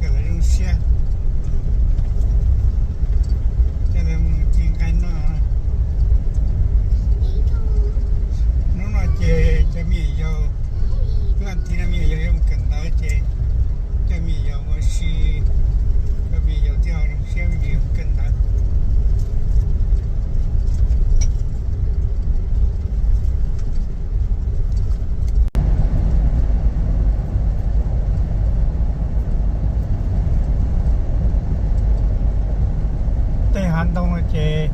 Kawm lawv zoo siab, ces lawv mus ci nqaij noj. Hnub no ces cov me nyuam yaus, hnub tim no me nyuam yaus yuav mus kawm ntawv ces coj me nyuam yaus ua si, cov me nyuam yaus thiaj zoo siab me nyuam yaus mus kawm ntawv. Tej hav ntoo no ces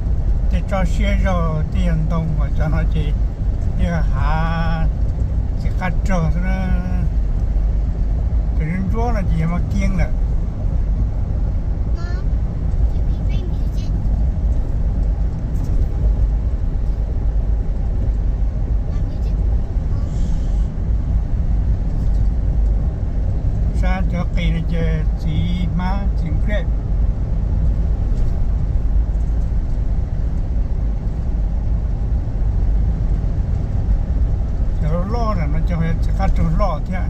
tej tsob siab zog tej yog ntoo, ho cov no ces yog hav txiv qab rog xwb na. Cov ntsuab ntsuab no ces yog maj kiab lawm. Sab cov qis no ces txiv hmab txiv nkrem. Cov loj loj no ces yog txiv qab rog loj thiab.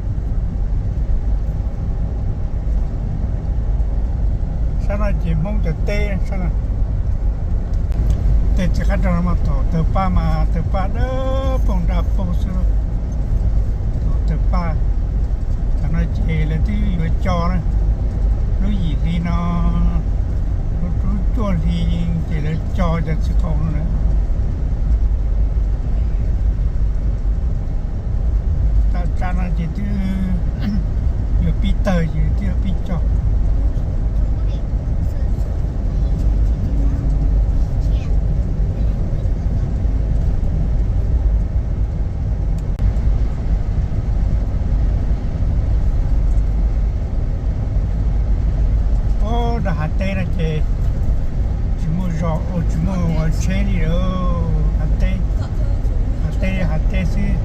Sab no ces Hmoob cov teb sab no. Tej txiv qab rog no mas thaum tawg paj mas tawg paj dawb paug nra paug xwb. Thaum tawg paj, thaum no ces lawv twb yuav co na. Lub yim hli no, lub cuaj hli ces lawv co cov txiv qau no na. Tam tsam no ces twb yuav pib tawg ces twb yuav pib co. Puag nram hav teb no ces tsis muaj zos, tsis muaj tsheb li lawm. Hav teb, hav teb, hav teb xwb.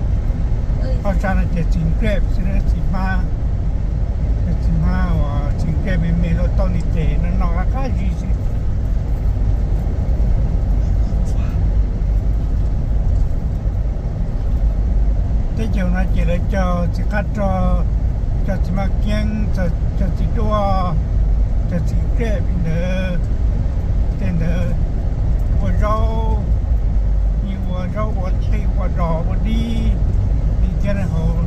Ob sab no ces txiv nkrem xwb, txiv hmab, txiv hmab uas txiv nkrem me me luaj tauj nti tes no no qab qab zib xwb. Teb chaws no ces lawv cog txiv qab rog, cog txiv maj kiab, cog txiv duaj, cog txiv nkrem li ntawd. Tej ntawd ua zaub, yeej ua zaub ua qij ua dos ua dib li thiab. Hauv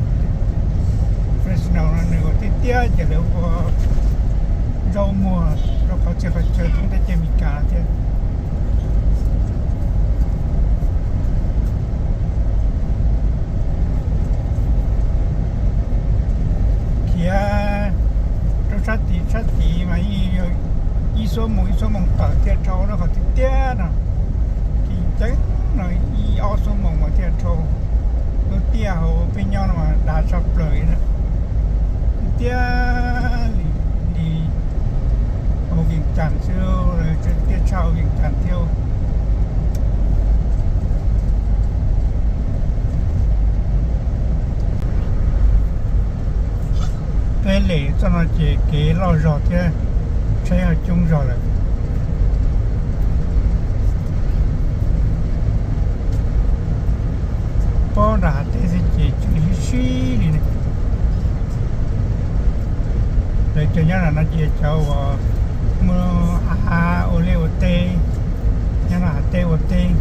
Fresno no nws ua tiag tiag ces lawv ua zaub muag rau qhov txhia qhov chaw thoob teb chaws Amelikas thiab. Khiav rau sab tid sab tid mas yeej yog ib xuab moos ib xuab moos tawm thiaj dhau, rau qhov tiag tiag no, kev ceev no ib ob xuab moos mas thiaj dhau. Lub tiaj hauv peb nyob no mas dav tshaj plaws li na. Tiaj li, li hauv Vias Cas xwb, tiaj tshaj hauv Vias Cas thiab. Peb lem txoj no ces kev loj zog thiab, tsheb ho coob zog lawm. Puag nram hav teb xwb ces tsw sib sib li ne. Lawv cov nyob nram no ces cov uas muaj av ua liaj ua teb, nyob nram hav teb ua teb.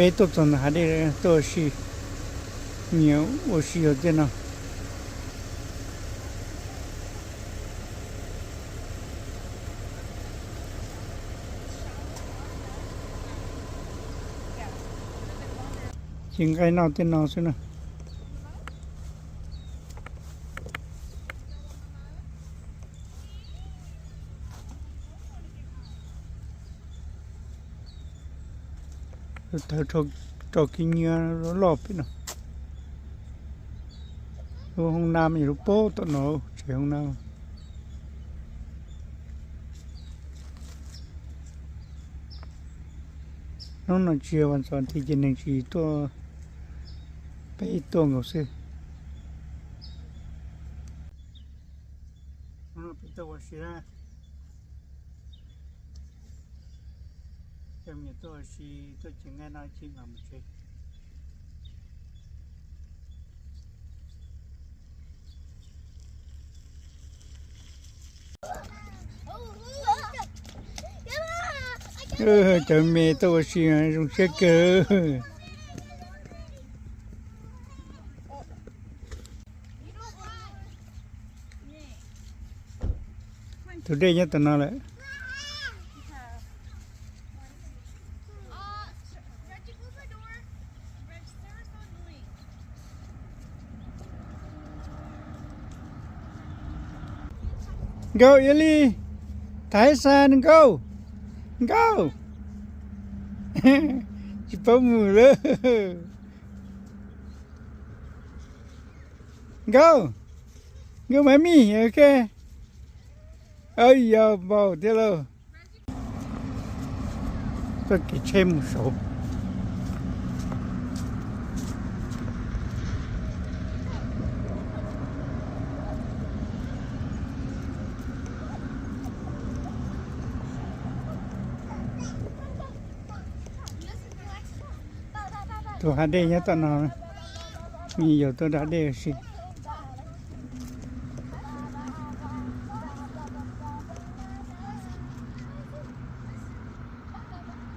Peb tuaj txog ntawm hav dej tuaj ua si, nyias ua si yog tiaj no. Ci nqaij noj tej no xwb na. Lub thawv rau kiv nyiab loj loj pem no. Lub hoob nab yog lub puag tom no, tsev hoob nab. Hnub no tsis yog vas xos thiab ces neeg tsis tuaj, peb tuaj nkaus xwb. Hnub no peb tuaj ua si na. Cov me nyuam tuaj ua si, tuaj ceev nqaij noj ib chim mam mus tsev. Cov me tuaj ua si zoo siab kawg. Tus dej nyob tom no lawm. Nkauj Iab Lis, thaiv xa nkauj, nkauj, tsis paub mus lawm. Nkauj, nkauj mas mij, ok. Yog npaum thiab lauj. Txoj kev tsheb mus saud. Tus hav dej nyob tom no, me nyuam yaus tuaj da dej ua si.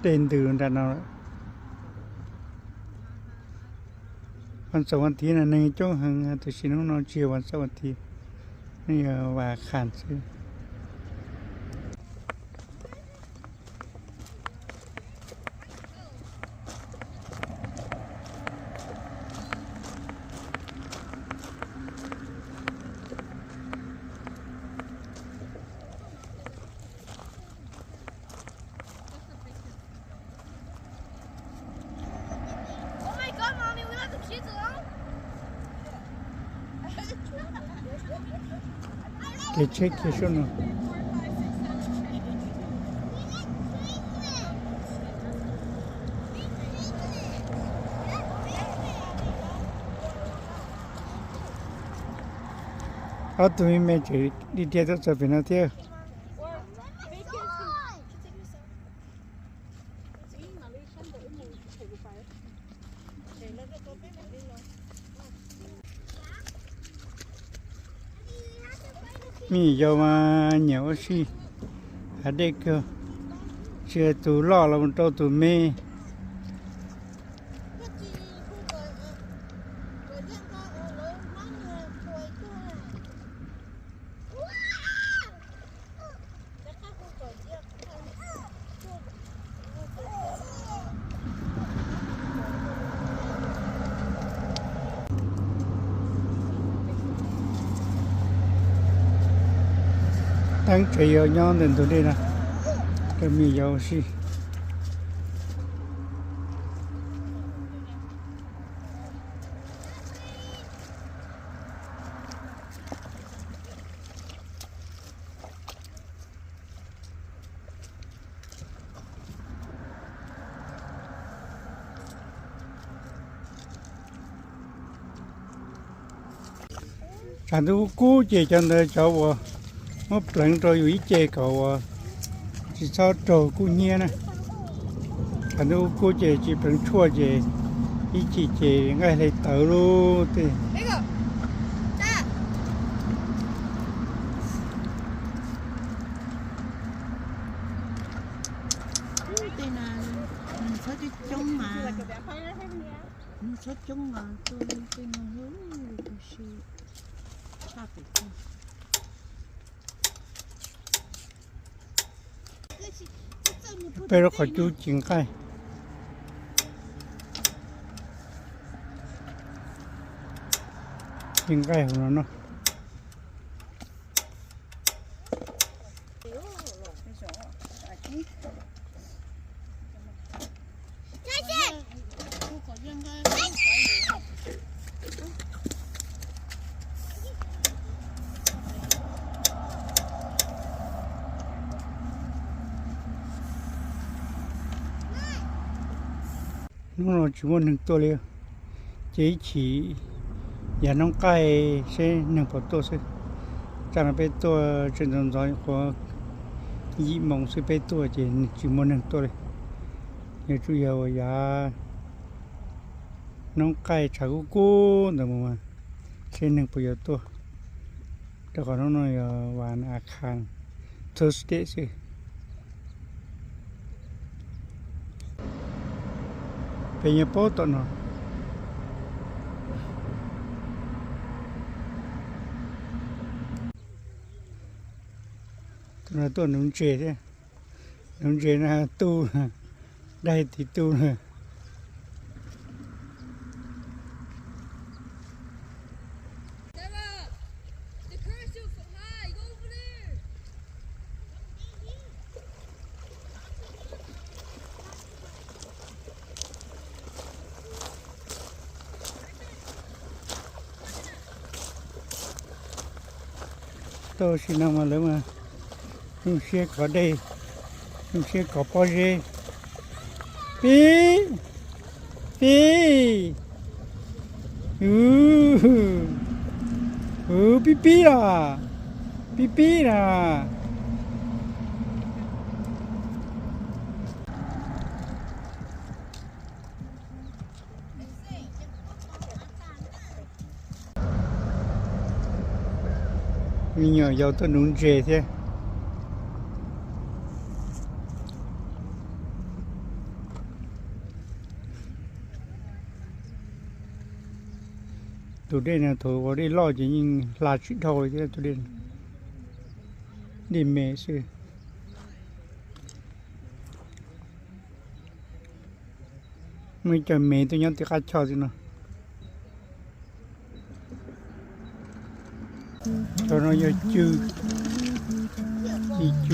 Dej ntws nram no. Vas xaum vas thiv no neeg coob heev, tiam sis hnub no tsis yog vas xaum vas thiv, nws yog vas khas xwb. Kev tsheb kiag sab no. Ob tug me me tseem dhia dhia tuaj txog pem no thiab. Me nyuam yaus mas nyiam ua si hav dej kawg, tsis hais tus loj los mus rau tus me. Teeb tsev yuav nyob ntawm ntug dej no, rau me nyuam yaus ua si. Tshav ntuj kub kub ces cov ntawd cov uas muab pleev rau yus ib ce kom uas tsis txhob raug kub hnyiab na. Tshav ntuj kub kub ces tsis pleev tshuaj ces ib chim ces nqaij hle tawv lub tej. Tej no nws txhob coob coob mas, nws txhob coob mas tu tej no, tab sis tshaj pem tej. Peb lub qhov cub ci nqaij, ci nqaij hauv no no. Hnub no tsis muaj neeg tuaj li, ces ib chim yav hnub qaij seb neeg puas tuaj xwb. Tsam no peb tuaj tseem ntxov ntxov, nyuam qhuav yim moos xwb peb tuaj ces tsis muaj neeg tuaj li. Yuav tsum yog uas yav hnub qaij tshav kub kub ntawd mus mas seb neeg puas yuav tuaj, rau qhov hnub no yog vas a khas Tuesday xwb. Peb nyob puag tom no. Tus no tuaj nuv ntses thiab. Nuv ntses no tu, daig tiv tu na. Tau sim no mas lawv mas zoo siab kov dej, zoo siab kov pob zeb. Pib, pib, u, u, pib pib los, pib pib los. Me nyuam yaus tuaj nuv ntses thiab. Tus dej no thaum ua dej loj ces yeej hla tsis dhau li thiab tus dej. Dej me xwb. Muaj ib co me tuaj nyob tim qab choj tim no. Cov no yog cw, ci cw.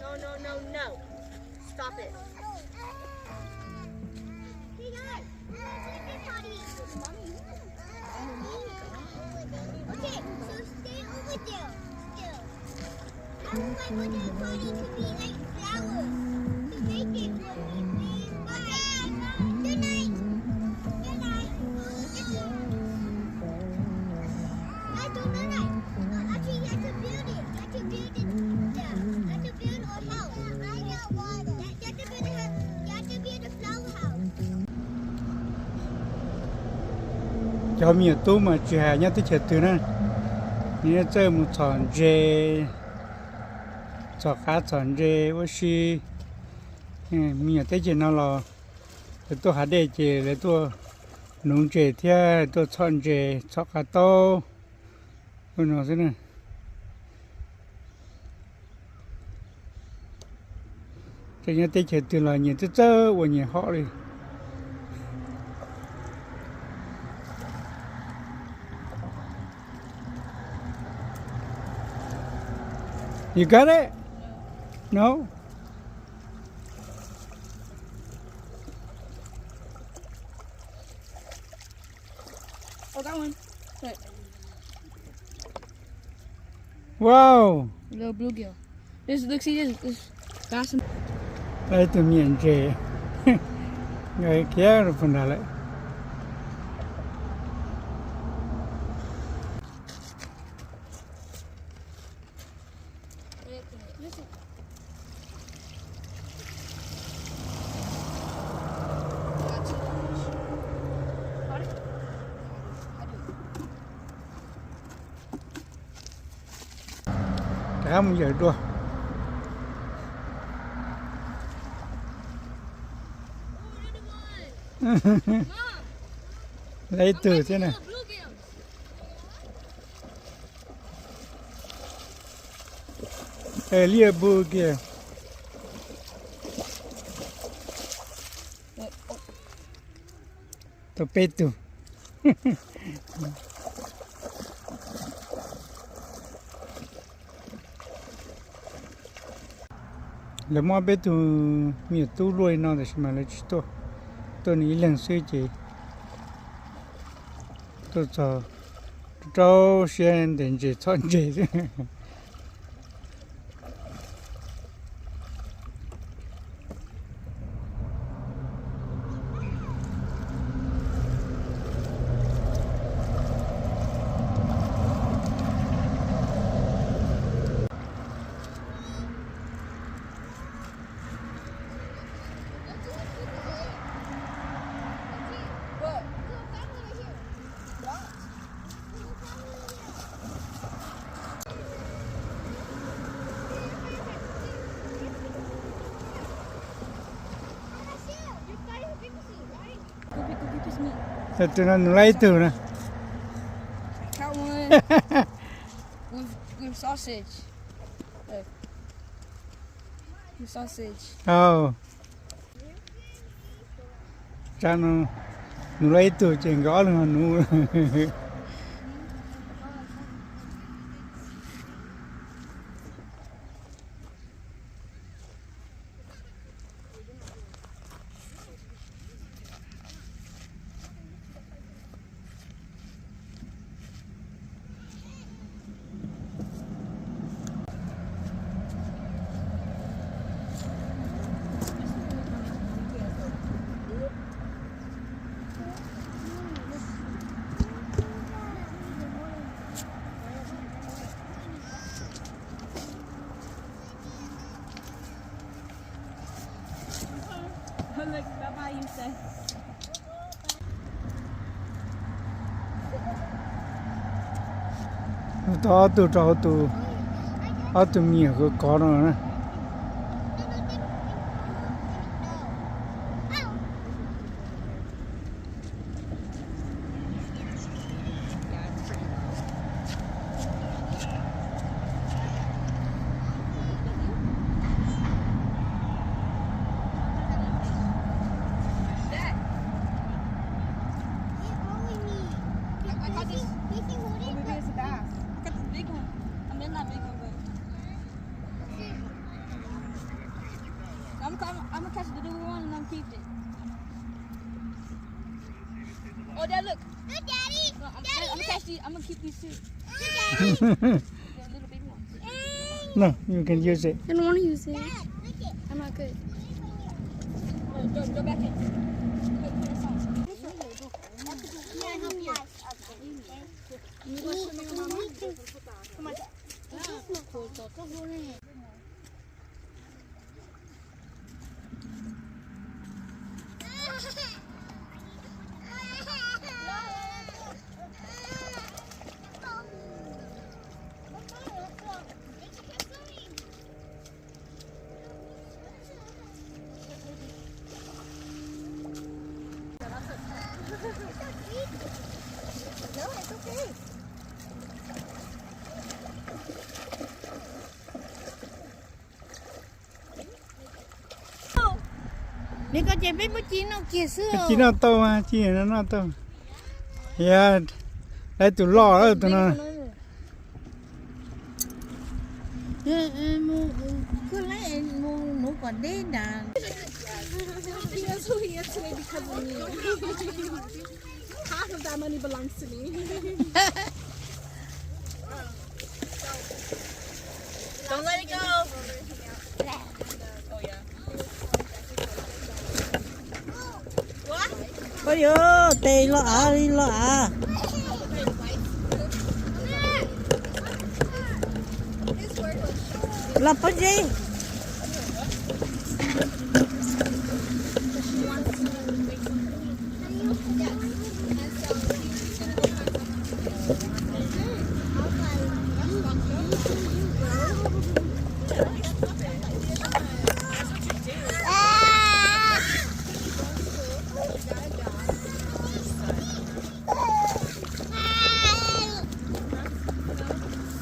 No, no, no, no. Stop it. Hey guys, where's the potty? Okay, so stay over there still. I want my water potty to be like flowers. To make it for me, please. Bye. Good night. Good night. Good night. Guys, don't night night. No, actually, you have to build it. You have to build it. Yeah, you have to build our house. I got water. You have to build a house. You have to build a flower house. Cov me nyuam tub mas tsis hais nyob teb chaws twg na, nws txawj mus txhom ntses, txhom qav txhom ntses ua si. Me nyuam teb chaws no los lawv tuaj hav dej ces lawv tuaj Nuv ntses thiab tuaj txhom ntses, txhom qav taub no xwb na. Tseem nyob teb chaws twg los nyias txawj txawj ua nyias hom li. You got it? No? Oh, that one. Look. Wow. Little bluegill. This, look, see this, this fast. Ib tug me nyuam ntses khiav rau puag nrad lawm. Rov qab mus yawm dua. Lawv ib tug thiab na. Liaj bug kiag. Tau peb tug. Lawv muab peb tug me nyuam tub luaj li no tab sis mas lawv tsis tuaj, tuaj nws ib leeg xwb ces tuaj txog rau siab ntes ntses txhom ntses xwb. Tus no nws laib ib tug na. Caught one. With, with sausage. Look. With sausage. Oh. Tsam no nws laib ib tug ces nkawd ob leeg ho nuv. Tau ob tug rau hauv tus, ob tug me nyuam kov kov no na. I got this. Oh, maybe it's a bass. I got the big one. I mean, not big one, but I'm, I'm, I'm gonna catch the little one and I'm keep it. Oh, Dad, look. Look, Daddy. No, I'm, Daddy, I'm gonna catch these. I'm gonna keep these two. Look, Daddy. The little baby ones. No, you can use it. I don't want to use it. Dad, look it. I'm not good. Go, go, go back in. Put, put this on. Yeah, help me out. No, it's okay. Li ko ces peb muab ci noj kiag xwb. Ci noj tau mas, ci noj tau. Yog, lawv tus loj tus no. Mus kom deb nrad. He has to eat today because of me. Half of that money belongs to me. Don't let it go. Oh, yeah. Ua yog tes los av li los av. Los pob zeb.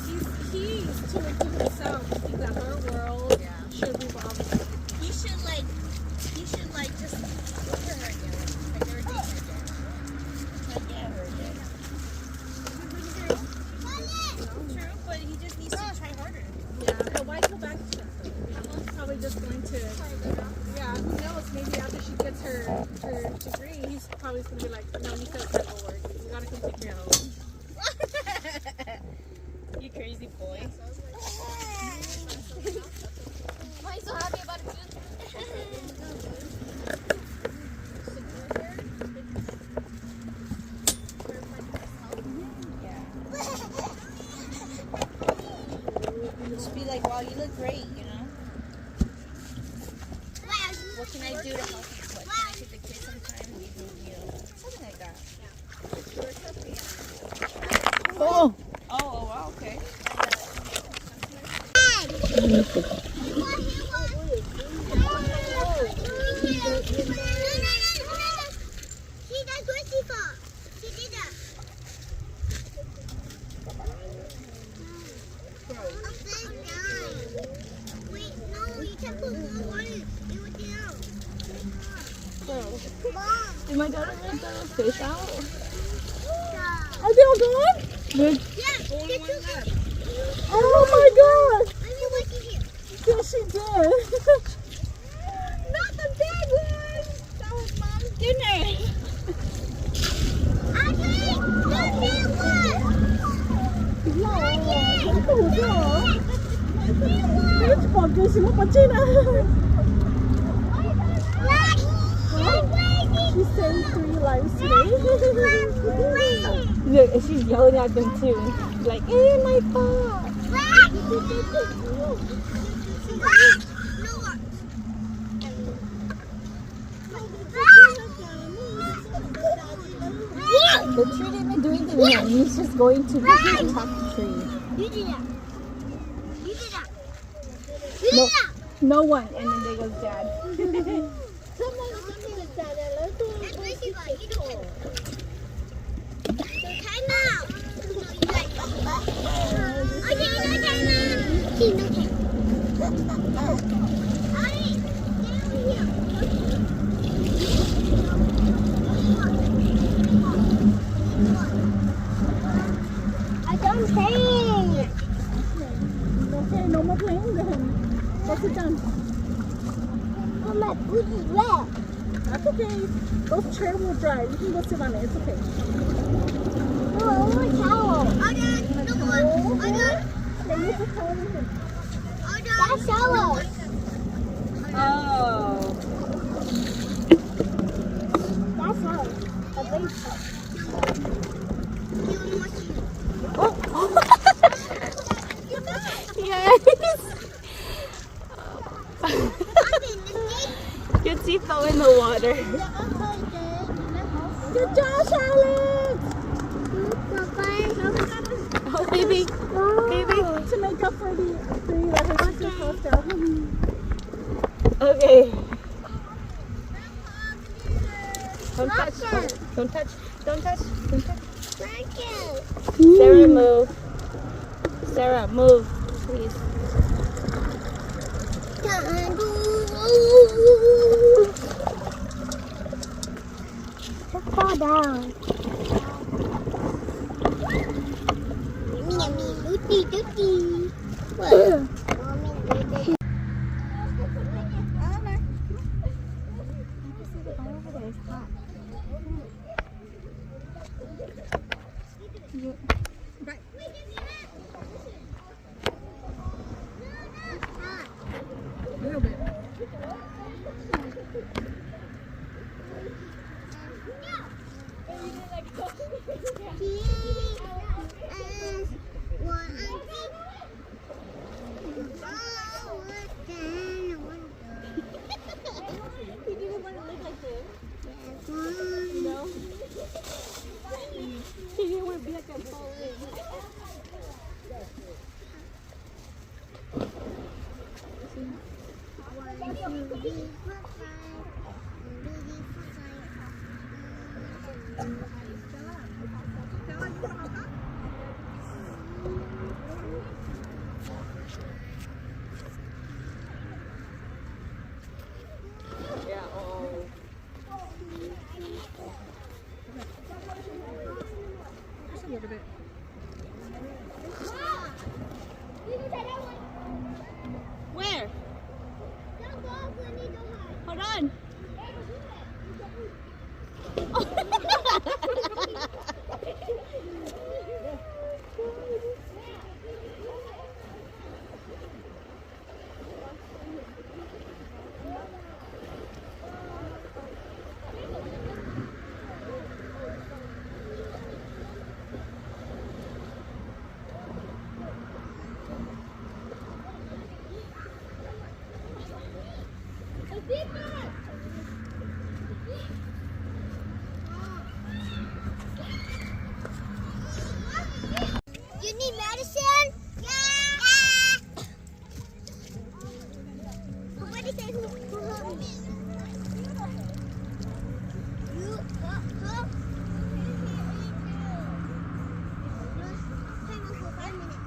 He's, he's too into himself. He thinks that her world should revolve around him. He should, like, he should, like, just look at her again. Like, everything's her dad. Like, yeah, her dad. True, but he just needs to try harder. Yeah, but why go back to that though? He's probably just going to, yeah, who knows? Maybe after she gets her, her degree, he's probably just gonna be like, no, you guys gotta go work. You gotta come take care of home. You crazy boy. Why you so happy about it too? Yeah. Just be like, wow, you look great, you know? What can I do to help you? What, can I take the kids sometime? We can, you know, something like that. Oh. Oh, oh, wow, okay. Wait, no, you can put more water. It would down. Bro, did my daughter let the fish out? Are they all gone? Yeah, they took it. Oh my God. Let me look in here. Yes, she did. Not the big one. That was mom's dinner. I think the big one. Tus hlob, tus hlob tus hlob. Peb tsis pom kev sis muab pov tseg na. She saved three lives today. Look, and she's yelling at them too. Like, eh, my fault. The tree didn't even do anything to him. He's just going to attack the tree. You did that. You did that. No, no one. And then there goes dad. I don't think. Okay, no more playing with him. Go sit down. Oh, my foot is wet. That's okay. Those chairs will dry. You can go sit on it. It's okay. No, I want a towel. I got, no, I got. Can you put towel in here? That's ours. Oh. That's ours. The big cup. Oh. Yes. Your teeth fell in the water. Good job, Charlotte. Oh, baby. Baby. To make up for the three that her sister tossed out. Okay. Don't touch. Don't, don't touch. Don't touch. Don't touch. Sarah, move. Sarah, move, please. Just fall down. Mommy, Lucy, Lucy. What? Mommy, Lucy. Over. You can see the bar over there. It's hot. You... Little bit. You didn't want to live like this. No. You didn't want to be like that whole thing. Where? Hold on. You need medicine? Yeah. Somebody say who, who hurt me. You, huh, huh? Hang on for five minutes.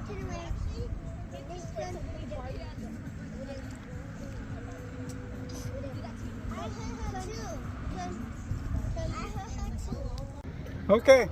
Turn around. This one. I hurt her too. I hurt her too. Okay.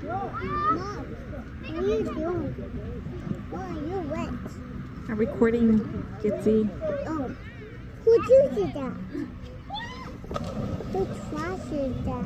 Mom, what are you doing? Why are you wet? I'm recording, Gypsy. Oh, who teaches that? Who teaches that?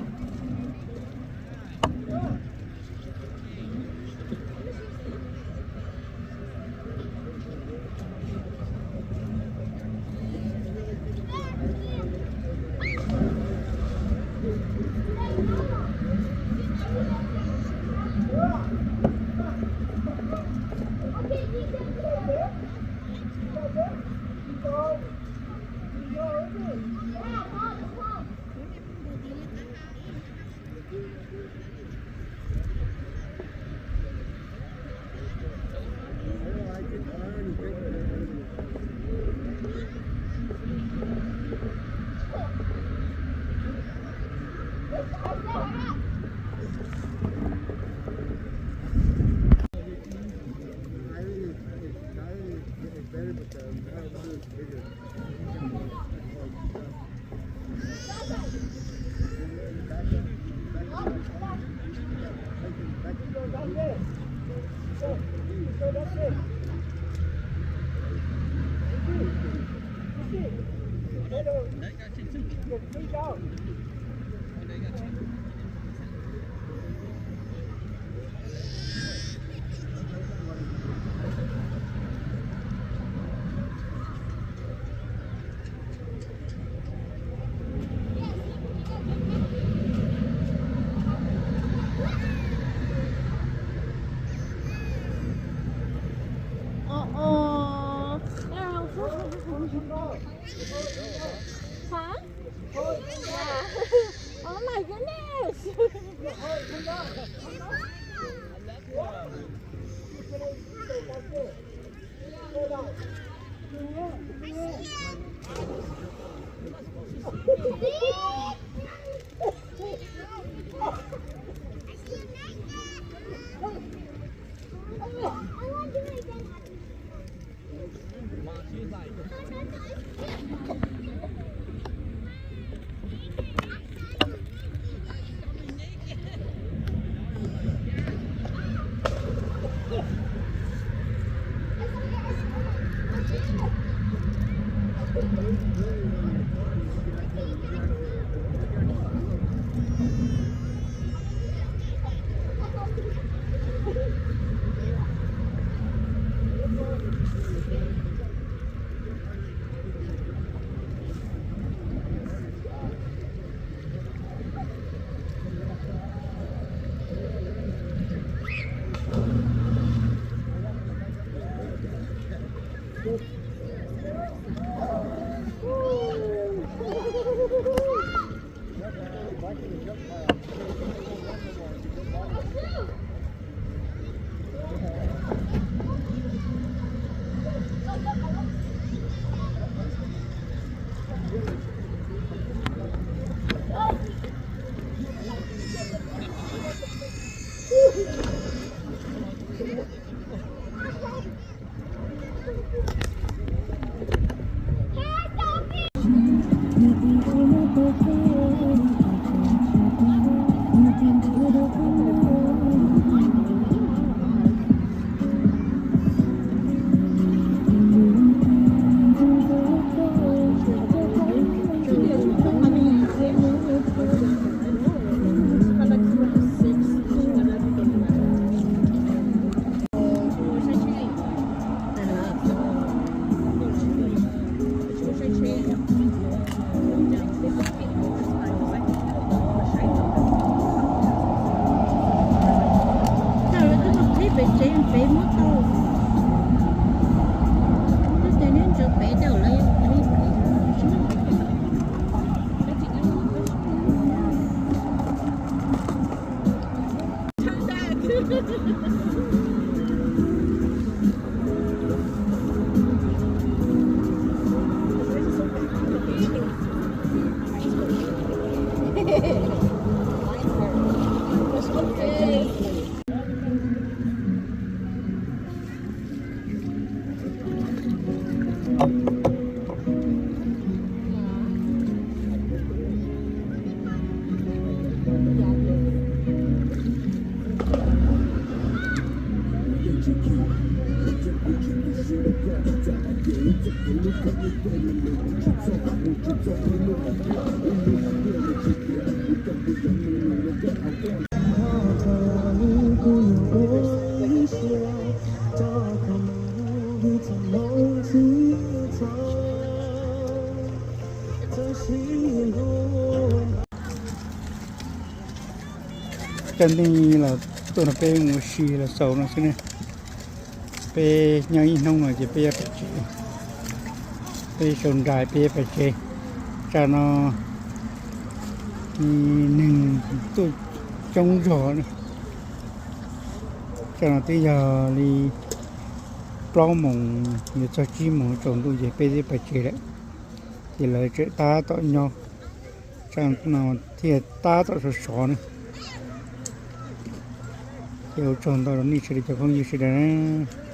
Huh? Yeah. Oh my goodness. Cov neeg los tuaj nrog peb mus ua si los xaus no xwb ne. Peb nyob ib hnub no ces peb yuav pais tsev, peb sau nra peb yuav pais tsev. Tsam no neeg tuaj coob zog na. Tsam no twb yog li plaub moos yuav txog tsib moos tsaus ntuj ces peb twb pais tsev lawm. Ces lawv tseem tab tom nyob, tsam no thiaj tab tom sov sov ne. Ces ua tsaug ntau rau nej sawv daws cov phooj ywg sawv daws na.